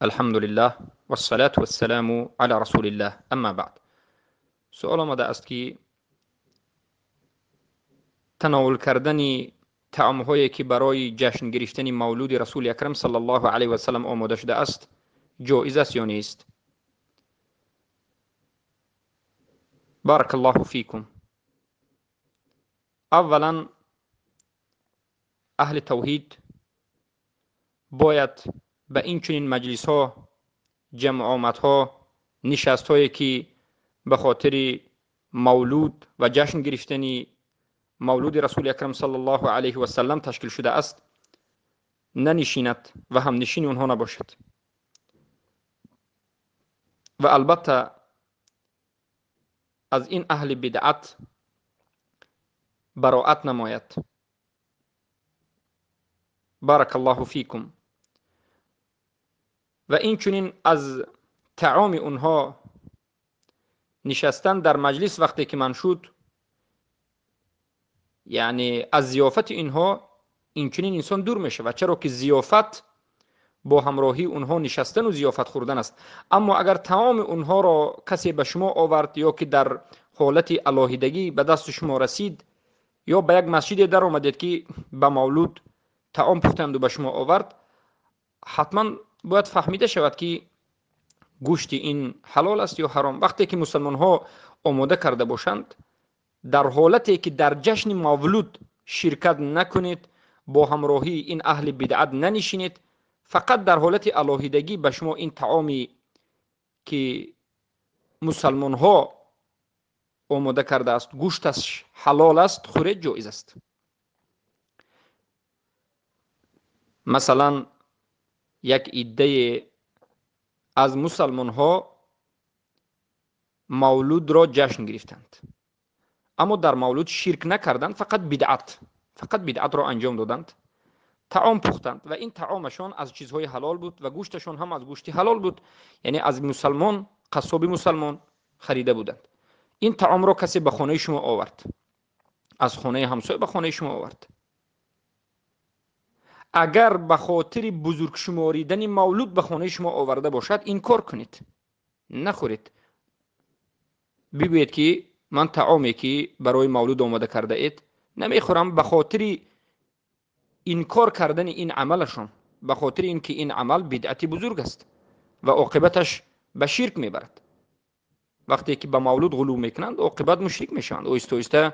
الحمد لله والصلاة والسلام على رسول الله اما بعد. سؤال آمده است که تناول کردن طعام هایی که برای جشن گرفتن مولود رسول اکرم صلی الله علیه و سلم آماده شده است جایز است یا نیست؟ بارک الله فیکم. اولا اهل توحید باید به این چنین مجلس ها، جمع آمدها، نشست هایی که به خاطر مولود و جشن گرفتن مولود رسول اکرم صلی الله علیه و سلم تشکیل شده است ننشیند و هم نشین اونها نباشد. و البته از این اهل بدعت براءت نماید. بارک الله فیکم. و این چنین از طعام اونها نشستن در مجلس وقتی که من شد، یعنی از ضیافت اینها این چنین انسان دور می شود، چرا که ضیافت با همراهی اونها نشستن و ضیافت خوردن است. اما اگر طعام اونها را کسی به شما آورد یا که در حالت علاهیدگی به دست شما رسید یا به یک مسجد در آمدید که به مولود طعام پختند و به شما آورد، حتما باید فهمیده شود که گوشت این حلال است یا حرام. وقتی که مسلمان ها آماده کرده باشند، در حالتی که در جشن مولود شرکت نکنید، با همراهی این اهل بدعت ننشینید، فقط در حالت علاهیدگی به شما این طعامی که مسلمان ها آماده کرده است، گوشتش حلال است، خورد جایز است. مثلا یک عده از مسلمان ها مولود را جشن گرفتند، اما در مولود شرک نکردند، فقط بدعت را انجام دادند، طعام پختند و این طعامشان از چیزهای حلال بود و گوشتشان هم از گوشت حلال بود، یعنی از مسلمان، قصاب مسلمان خریده بودند. این طعام را کسی به خانه شما آورد، از خانه همسایه به خانه شما آورد. اگر به خاطر بزرگ شماریدن مولود به خانه شما آورده باشد، این کار کنید، نخورید. بگویید که من طعامی که برای مولود آماده کرده اید نمیخورم، به خاطر انکار کردن این عملشان، به خاطر اینکه این عمل بدعت بزرگ است و عاقبتش به شرک میبرد. وقتی که به مولود غلو میکنند، عاقبت مشرک میشوند. آهسته آهسته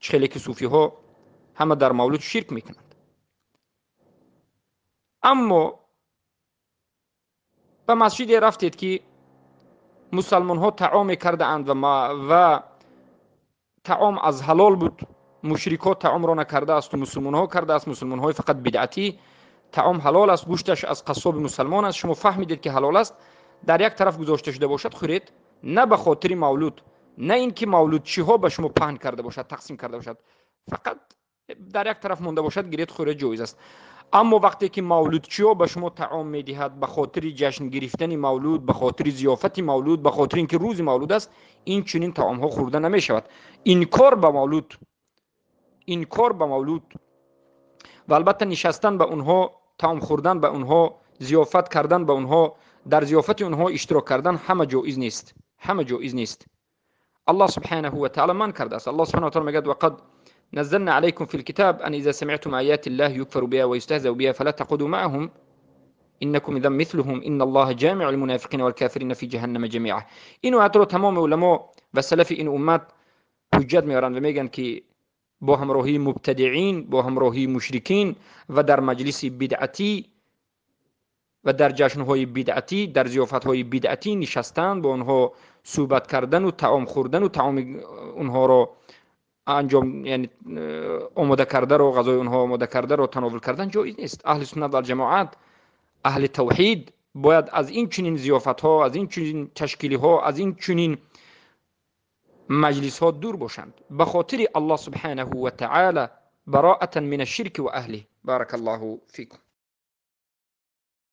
خیلی که صوفی ها همه در مولود شرک میکنند. اما به مسجد رفتید که مسلمان ها طعام کرده اند و طعام از حلال بود، مشرک ها طعام را نکرده است و مسلمان ها کرده است، مسلمان های فقط بدعتی، طعام حلال است، گوشتش از قصاب مسلمان است، شما فهمیدید که حلال است، در یک طرف گذاشته شده باشد خورید، نه به خاطر مولود، نه اینکه مولود چی ها به شما پهن کرده باشد، تقسیم کرده باشد، فقط در یک طرف مونده باشد گیرید خورید، جایز است. اما وقتی که مولودچی ها به شما طعام میدهد به خاطر جشن گرفتن مولود، به خاطر ضیافت مولود، به خاطر اینکه روز مولود است، این چنین طعام ها خورده نمی شود. انکار به مولود، انکار به مولود و البته نشستن به اونها، طعام خوردن به اونها، ضیافت کردن به اونها، در ضیافت اونها اشتراک کردن، همه جایز نیست، همه جایز نیست. الله سبحانه و تعالی من کرده است. الله سبحانه و تعالی میگه وقد نزلنا عليكم في الكتاب أن إذا سمعتم آيات الله يكفر بها ويستهزأ بها فلا تقعدوا معهم إنكم إذا مثلهم إن الله جامع المنافقين والكافرين في جهنم جميعا. اینو آیت رو تمام علما و سلف این امت حجت میارن و میگن که با همراهی مبتدعین، با همراهی مشرکین و در مجلس بدعتی و در جشن‌های بدعتی، در ضیافت‌های بدعتی نشستن، با آنها صحبت کردن و طعام خوردن و طعام اونها را انجام، یعنی آماده کرده رو، غذای اونها آماده کرده رو تناول کردن جایز نیست. اهل سنت و جماعت، اهل توحید باید از این چنین ضیافت ها، از این چنین تشکیلی ها، از این چنین مجلس ها دور باشند، به خاطر الله سبحانه و تعالی، براءة من الشرك و اهله. بارک الله فیکم.